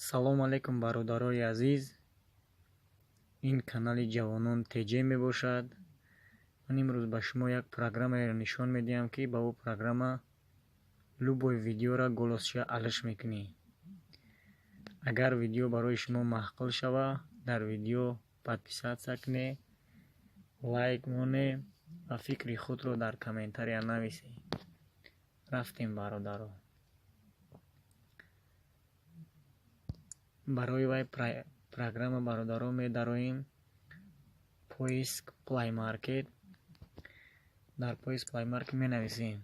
Салом алейкум, бародарои азиз. Ин канали Ҷавонон ТЖ мебошад. Ман имрӯз ба шумо як программаеро нишон медиҳам, ки ба ӯ программа любой видеоро голосша алиш мекунӣ. Агар видео барои шумо маъқул шава, дар видео подписаться кунед, лайк монед ва фикри худро дар комментария нависед. Рафтем, бародаро. Барои вай программа, бародаро, медароем поиск Play Market. Дар поиск Play Market менависем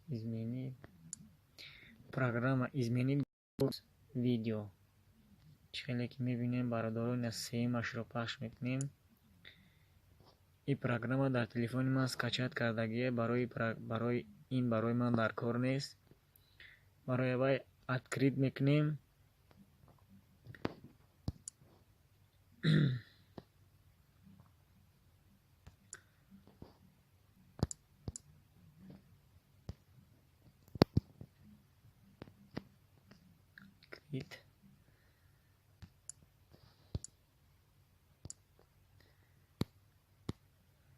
изменить программа, изменить видео. Чӣ хеле ки мебинем, бародаро, ина сеюмашро пахш мекунем. Ин программа дар телефони ман скачать кардагие, барои ин барои ман дар кор нест. Барои вай открыть мекунем. Открыть.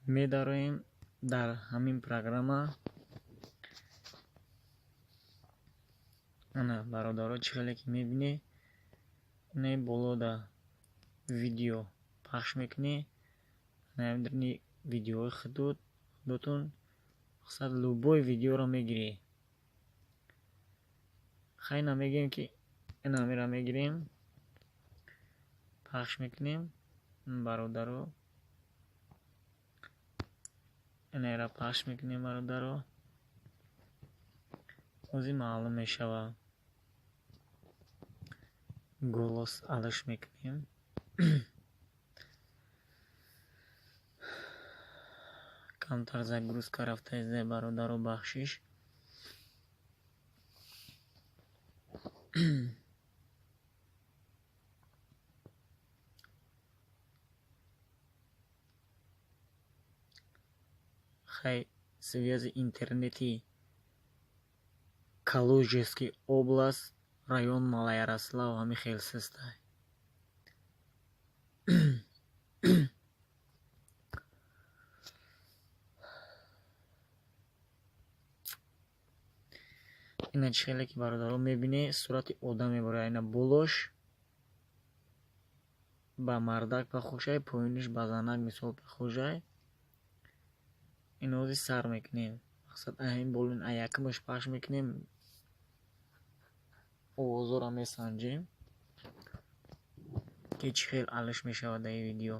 Медароем дар ҳамин программа. Ана, бародаро, чӣ хеле ки мебинед, инаи болода видео пахш мекунӣ, ани видеои худотун, мақсад, любой видеоро мегирӣ. Хай, намегӯем ки ин ҳамеро мегирем, пахш мекунем, бародаро. Инайро пахш мекунем, бародаро. Ҳозир маълум мешавад. Голос алиш мекунем. Камтар загрузка рафта, бародаро, бахшиш. Хай, связи интернети Калужский область, район Малоярослав, ҳамин хел систай. Ина чӣ хеле ки, бародаро, мебинед, сурати одам мебарад. Ина болош ба мардак похожай, поёниш ба занак, мисол, похожай. Ин ҳозир сар мекунем. Мақсад, ҳамин болин якумаш пахш мекунем, овозҳоро месанҷем, ки чӣ хел алиш мешавад дар ин видео.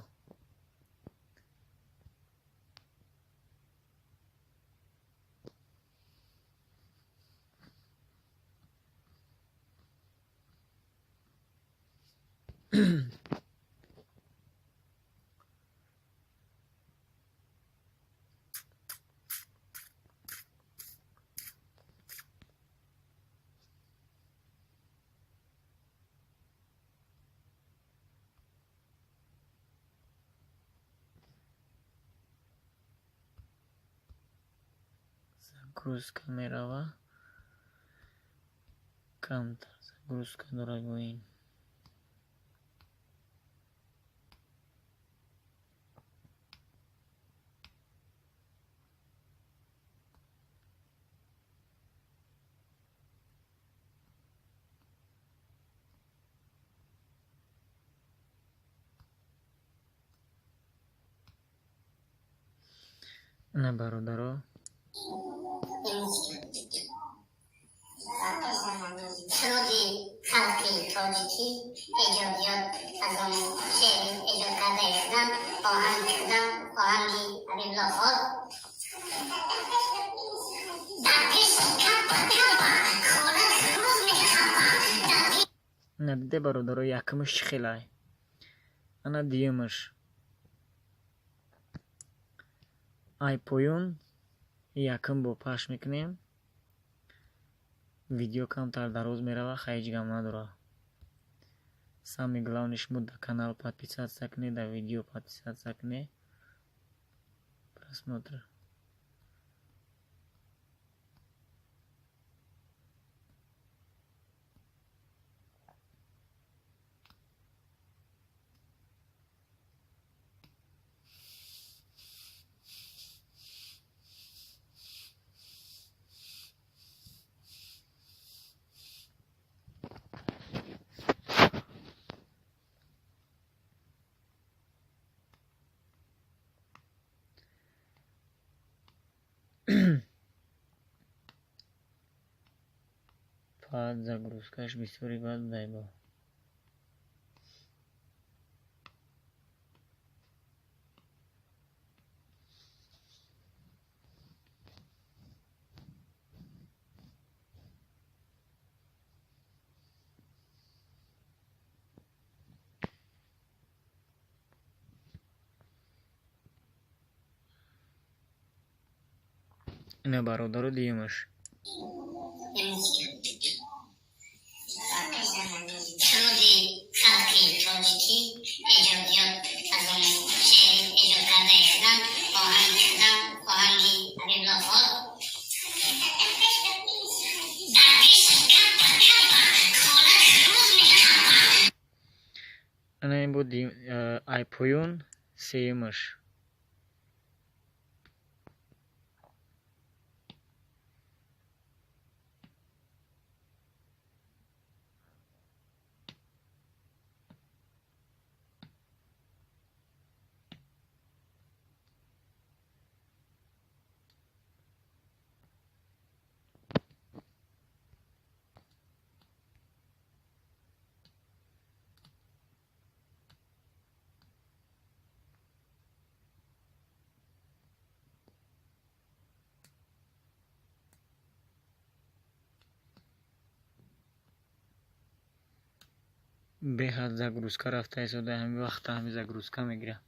Загрузка мерава. Камтар загрузка дорад ин. Ина, бародаро. Суруди халқи тоҷикӣ, эҷодиёт аз он шеъри эҷод кардаи худам, оҳанги худам, оҳанги Ҳабибулло Хол. Дар пеши капа капа хона хурӯз мекапа дар Ина диде, бародаро, якумаш чӣ хелай. Ана дуюмаш. Ай поён якум бо пахш мекунем. Видео камтар дароз мерава, хай, ҳеҷ гап надорад. Самое главное, шумо дар канал подписаться кунед, дар видео подписаться кунед. Просмотр. Баъд загрузкаш бисёри бад дайбо. Ина бародаро дуюмаш. Суруди халқи тоҷикӣ эҷодиёт аз он шеъри эҷод кардаи худам, оҳанги худам, оҳанги Ҳабибулло Фол. Дар пеши капа капа холат хурӯз мекапа. Ана ин буд ай поён сеюмаш. Беҳад загрузка рафта истода, ҳамин вақта ҳамин загрузка мегирад.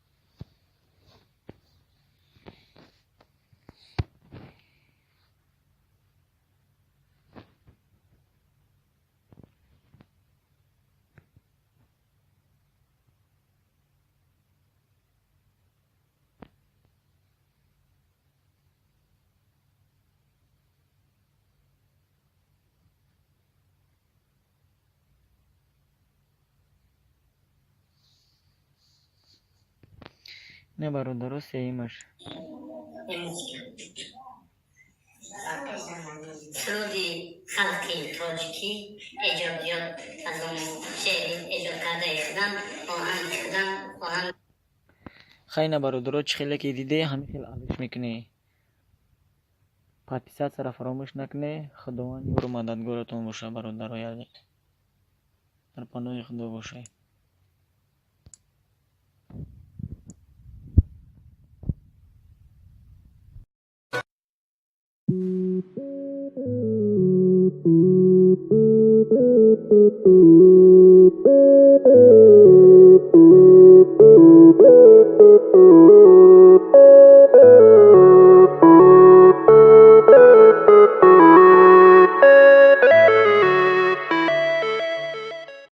Не бародаро сеюмаш. Суруди халқи тоҷикӣ эҷодиёт аз он шеъри эҷод кардаи худам, оҳанги худам, оҳанг Хай на бародаро, чӣ хеле ки диде, ҳамин хел алиш мекунӣ. Подписатьсяро фаромӯш накунед. Худованд ёру мададгоратон бошад, бародарои азиз. Дар паноҳи Худо бошед.